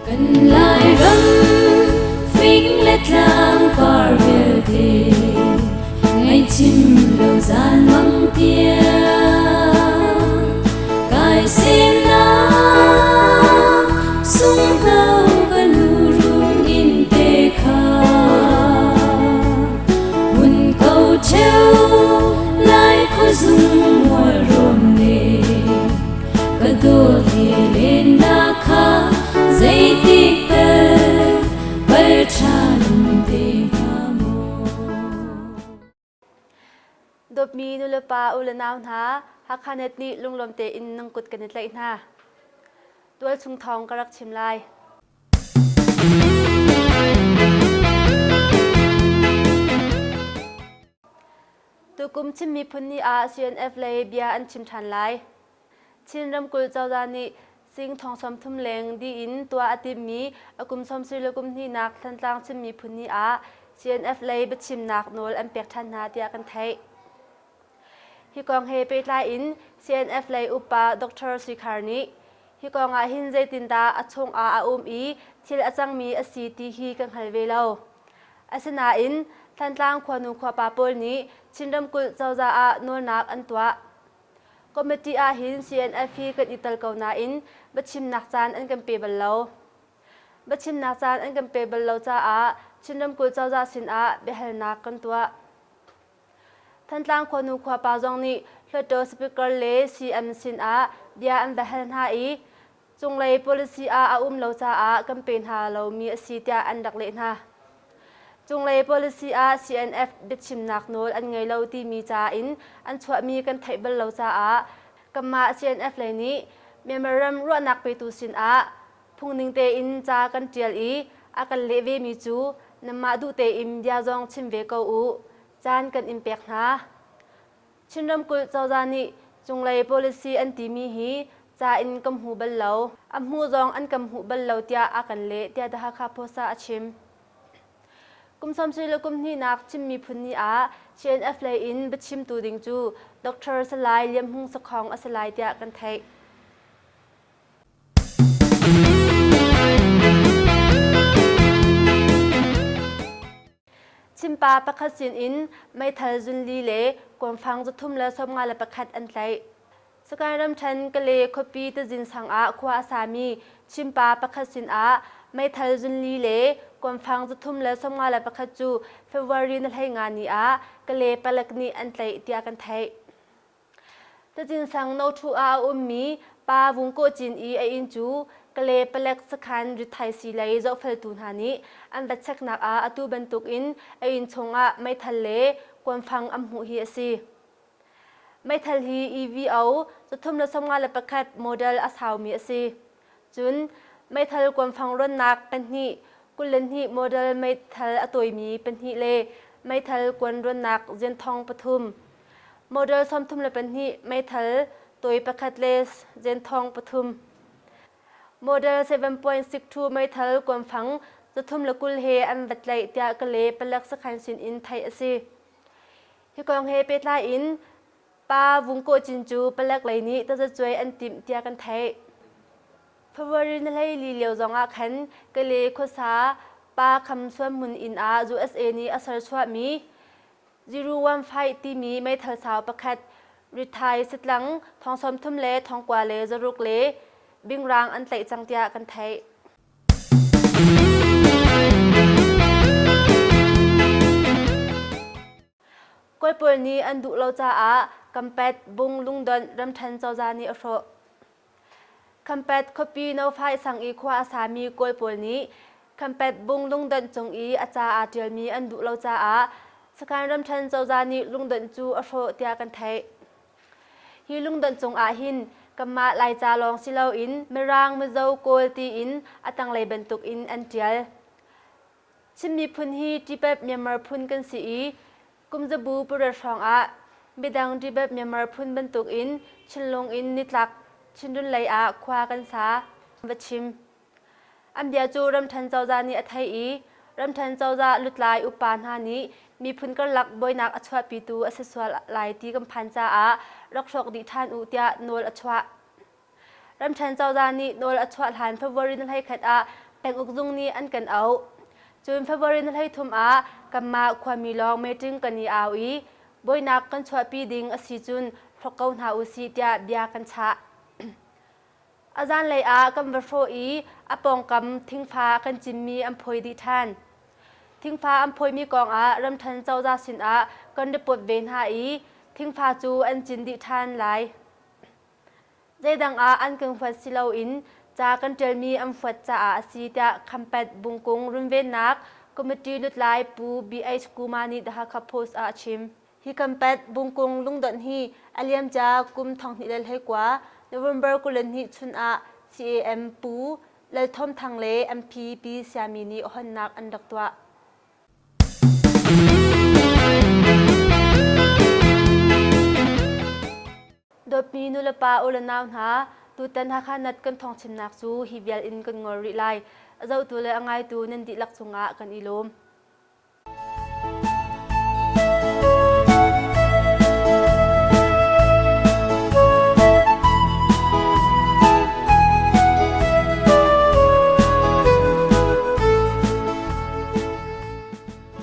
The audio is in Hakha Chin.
Kan Lairam fing le tlang par vialte ngaihchim lo zan mang tiang kai semnak sunghno ka nu run in te kha mun ko cheu lai khuazung mual rawn le Ka dawt he lennak kha zeitik tal pal ṭhan te hnga maw? Dawtmi nulepa u le nau hna, Hakha Net nih lunglawm tein nan kut kan i tlaih hna. Tualchung thawng ka rak chim lai. Tukum Chin Miphun Ni ah CNF lei bia an chim ṭhan lai. Chin ramkulh cozah nih sing thong 30 leng dih in tuah a timhmi a kum 70 le kum hnihnak Thantlang Chin Miphun Ni ah CNF lei biachimnak nawl an pek ṭhan hna tiah kan theih. Hi kong he pehtlai in CNF lei upa Dr. Sui Khar nih hi kong ah hin zeitindah a chungah a um i thil a cangmi a si ti hi ka hngal ve lo. Asinain Thantlang khuanu khuapa pawl nih Chin ramkulh cozah ah nawlnak an tuah. Committee ah hin CNF hi kan i tel ko nain biachimnak caan an kan pe bal lo. Biachimnak caan an kan pe bal lo caah Chin ramkulh cozah sinah biahalnak kan tuah. Thantlang khuanu khuapa zong nih Hluttaw Speaker le CM sinah bia an va hal hna i Cunglei policy ah a um lo caah kan pe hna lomi a si tiah an rak leh hna. Cunglei policy ah CNF biachimnak nawl an ngei lo timi ca in an chuahmi kan theih bal lo caah kanmah CNF lei nih Myanmar ram ruahnak petu sinah phungning tein ca kan ṭial i a kan leh vemi cu nanmah duh tein bia zong chim ve ko u, caan kan in pek hna. Chin ramkulh cozah nih cunglei policy an timi hi ca in kan hmu bal lo. A hmuh zong an kan hmuh bal lo tiah a kan leh tiah The Hakha Post ah a chim. Kum 30 le kum hnihnak Chin Miphun Ni ah CNF lei in biachimtu ding cu Dr. Salai Lian Hmung Sakhong a si lai tiah kan theih. Chimpa pakhat sinin meithal zunli le kuanfang 351 an tlaih. Sagaing ramṭhen Kale khuapi tazin sang ah khua a sami Chimpa pakhat sinah meithal zunli le kuanfang 351 cu February ni 15 ni ah Kale palek nih an tlaih tiah kan theih. Tazin sang Nothu ah a ummi Pa Vung Kaw Cin i a inn cu Kale palek sakhan rithaisii lei zohfeltu hna nih an va cheknak ah atu bantukin a inn chungah meithal le kuanfang an hmuh hi a si. Meithal hi EVO 351 model a saumi a si. Cun meithal kuanfang rawnnak pahnih, 22 model meithal a tawimi pahnih le meithal kuan rawnnak zenthong pathum, Model 32 meithal tawi pakhat le zenthong pathum. Model 7.62 meithal kuanfang 320 he an va tlaih tiah Kale palek sakhan sin in theih a si. Hi kong he pehtlai in Pa Vung Kaw Cin cu palek lei nih tazacuai an timh tiah kan theih. February ni 14 lio zong ah khan Kale khuasa Pa Kham Suan Hmun inn ah USA nih a serchuahmi 015 timi meithal sau pakhat rithai satlang thong 30 le thong kua le zaruk le bingrang an tlaih cang tiah kan theih. Kawl pawl nih an duh lo caah Kampet Bung Lungdonh ramṭhen cozah nih a hrawh. Khampat khuapi Nofai sang i khua a sami Kawl pawl nih Khampat bung lungdonh cung i a ca aa ṭialmi an duh lo caah Sakhan ramṭhen cozah nih lungdonh cu a hrawh tiah kan theih. Hi lungdonh cung ah hin kanmah Laica lawng si loin Mirang, Mizo, Kawl tiin a tanglei bantukin an ṭial. Chin miphun hi Tibet Myanmar phun kan si i Kumzabu pariat hrawngah midang Tibet Myanmar phun bantukin Chinlung in nitlak Chinrun lei ah khua kan sa. Va chim. An bia cu ramṭhen cozah nih a theih i ramṭhen cozah lutlai upa hna nih miphun karlak buainak a chuahpitu a si sual lai ti kan phan caah rak hrawk dih ṭhan u tiah nawl a chuah. Ramṭhen cozah nih nawl a chuah hlan February ni 11 ah Penguk zung nih an kan auh. Cun February ni 13 ah kanmah khuami lawng meeting kan i au i buainak kan chuahpi ding a si cun hrok ko hna usih tiah bia kan chah. A zanlei ah kan va hrawh i a pawngkam thingfa kan cinmi an phawi dih ṭhan. Thingfa an phawimi kong ah ramṭhen cozah sinah kan report ve hna i thingfa cu an cin dih ṭhan lai. Zeidang ah an kan huat si loin ca kan ṭialmi an fuat caah a si tiah Khampat Bungkung runvennak committee lutlai Pu BH Kuma nih The Hakha Post ah a chim. Hi Khampat Bungkung lungdonh hi a liamcia kum 2019 November 22 chun ah CAM Pu Lal Thawm Thang le MP Pi Siami nih honnak an rak tuah. Dawtmi nulepa u le nau hna, tutan Hakha Nat kan thawngchimnak cu hi vial in kan ngol rih lai. A zohtu le a ngaitu nan dihlak cungah kan i lawm.